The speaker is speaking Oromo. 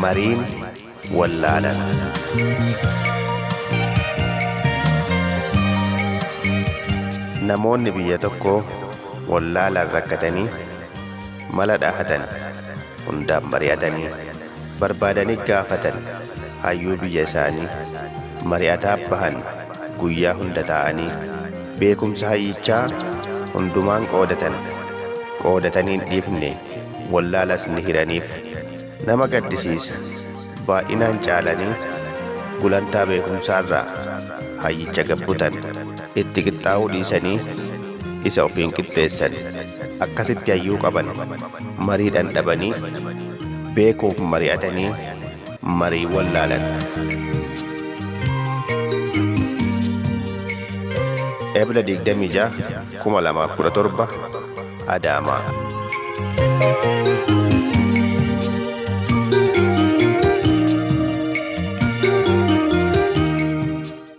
Mariin wallaalan. Namoonni biyya tokkoo wallaalaan rakkatanii mala dhahatan, hundaan mari'atanii, barbaadanii gaafatan hayyuu biyya isaanii mari'ataa bahan guyyaa hunda taa'anii beekumsa hayyichaa hundumaan qoodatan. Qoodatanii hin dhiifne, wallaalas ni hiraniif. Nama gaddisiisa, baay'inaan caalanii gulantaa beekumsaarraa hayyicha gabbutan. Itti qixxaa'uu dhiisanii isa ofiin qixxeessan. Akkasitti hayyuu qaban mariidhaan dhabanii, beekuuf mari'atanii marii wallaalan. Ebla 26, 2017, Adaamaa.